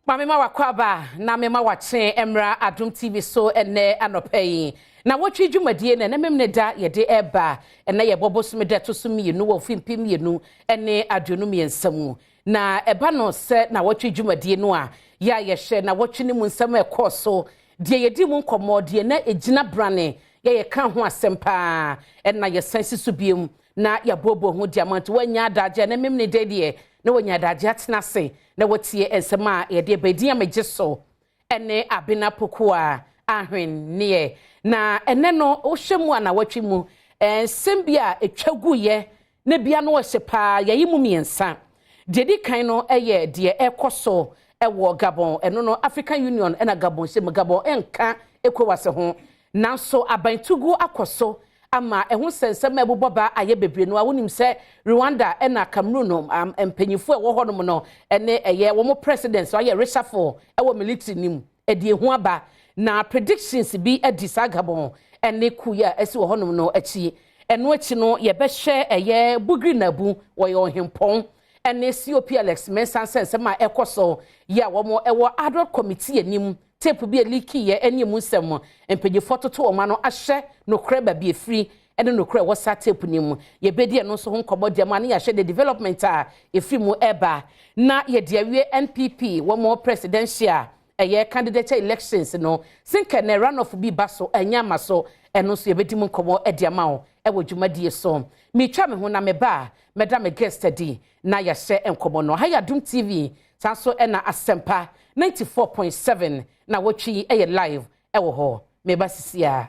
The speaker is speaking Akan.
Maame ma wakɔ aba na mema wakye mmra Adom TV so ɛnɛ anɔpa yi. Na wɔtwe dwumadie na ɛnɛ memene da yɛde ɛba. Ɛnɛ yɛbɔ bosome da ɛto so 2 wɔ mfe 2023 mu. Na ɛba no sɛ na wɔtwe dwumadie no a yɛ a yɛhyɛ na wɔtwe ne mu nsɛm a ɛkɔɔ so. Deɛ yɛdi mu nkɔmmɔ, deɛ na ɛgyina brane, yɛyɛ ho asɛm paa, ɛna yɛsan si so biom na yɛaboaboa ho di ama. Nti wɔanya adagye ɛnɛ memene da deɛ na wɔnya adagye atena ase na wɔtie nsɛm a yɛde bɛdin a megye so ɛne Abena Pokuaa Ahwenneɛ. Na ɛnɛ no, wohwɛ mu a, na wɔtwe mu nsɛm bi a ɛtwa guyɛ na bia no wɔhyɛ paa. Yɛyi mu mmiɛnsa. Deɛ di kan no yɛ deɛ ɛkɔ so ɛwɔ Gabon. Ɛno no, African Union ɛna Gabon hyɛ mu. Gabon ɛnka ECOWAS ho, nanso abantugu akɔ so ama ɛho nsɛnsɛm a ɛbobɔ ba ayɛ bebree no a. Wonim sɛ Rwanda ɛna Cameroon no mpanyinfoɔ a ɛwɔ hɔnom no ɛne ɛyɛ wɔn president ayɛ reshuffle ɛwɔ military nim, ɛde ehu aba na predictions bi ɛdi saa Gabon ɛne kuyi a ɛsi wɔ hɔnom no akyi. Ɛno akyi no, yɛbɛhyɛ ɛyɛ Bugri Nabu, wɔyɛ ɔhempɔn, ɛne COP Alex Mensah nsɛnsɛm a ɛkɔ so yɛ a wɔn ɛwɔ ad hoc committee anim, tape bi a leak yɛ ɛne emu nsɛm mpanyinfoɔ toto wɔn ano ahyɛ nokorɛ baabi efiri ɛne nokorɛ ɛwɔ saa tape ne mu. Yɛbɛdi ɛno nso ho nkɔmɔ deɛ mu a ne yɛahyɛ the development a efiri mu ɛba. Na yɛde awie NPP wɔn presidential ɛyɛ candidate elections no sinkɛ na runoff bi ba so ɛnyɛ ama so. Ɛno nso yɛbɛdi mu nkɔmɔ ɛde ama wo ɛwɔ dwumadie so. Metwa me ho na me ba a mɛda me guest adi na yɛhyɛ nkɔmɔ no. Ha yɛ Adom TV, saa nso ɛna Asɛmpa 94.7 na wɔtwi ɛyɛ live ɛwɔ hɔ. Meba sisi a.